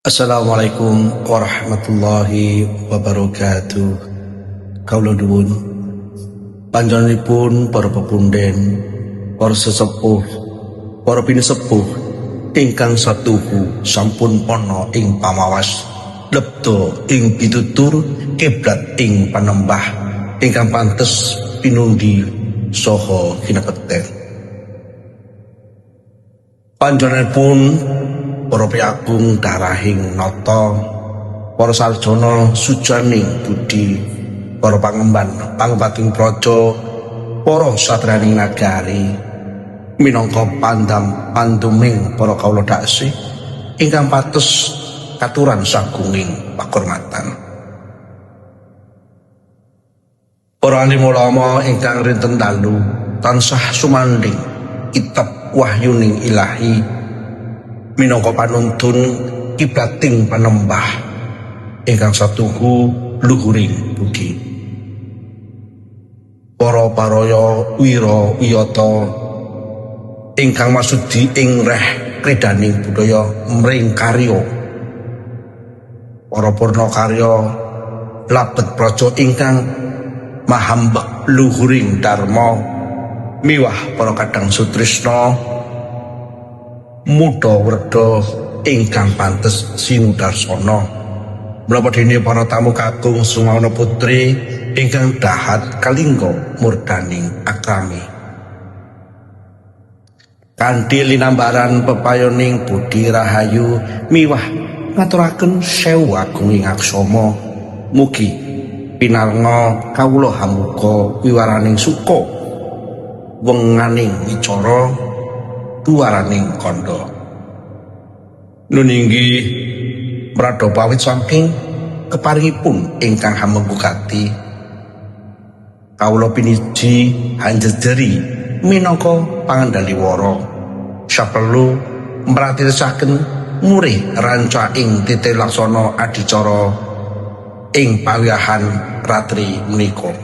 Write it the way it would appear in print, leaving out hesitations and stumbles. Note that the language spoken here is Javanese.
Assalamualaikum warahmatullahi wabarakatuh. Kawula nuwun panjenenganipun para pepunden, para sesepuh, para pinisepuh ingkang satuhu sampun ana ing pamawas, lebda ing pitutur, kiblat ing panembah ingkang pantes pinundi saha kinepeten. Panjenenganipun para piagung darahing nata, para sarjana sujaning budi, para pangemban pangebating praja, para satriyaning nagari, minangka pandam panduming para kawula daksih ingkang pates katuran sagunging pakurmatan. Para alim ulama ingkang rinten dalu tansah sumandhing kitab wahyuning ilahi minangka panuntun kiblating panembah ingkang satuhu luhuring budi. Para paraya wira wiyata ingkang masudi ing reh kredaning budaya mring karya, para purna karya labet praja ingkang mahambek luhuring dharma miwah para kadang sutrisna muda werda ingkang pantes sinudarsana. Menapa dene para tamu kakung Sumawana putri ingkang dahat kalingga murdaning akrami. Kanthi linambaran pepayoning budi rahayu miwah ngaturaken sewu agunging aksama, mugi pinarenga kawula hamuka wiwaraning suka wenganing wicara tuwaraning kandha. Nun inggih mradha pawit saking keparingipun ingkang hamengku gati, kawula piniji hanjejeri minangka pangandali wara saperlu mratirisaken murih rancaing titi laksana adicara ing pawiyahan ratri menika.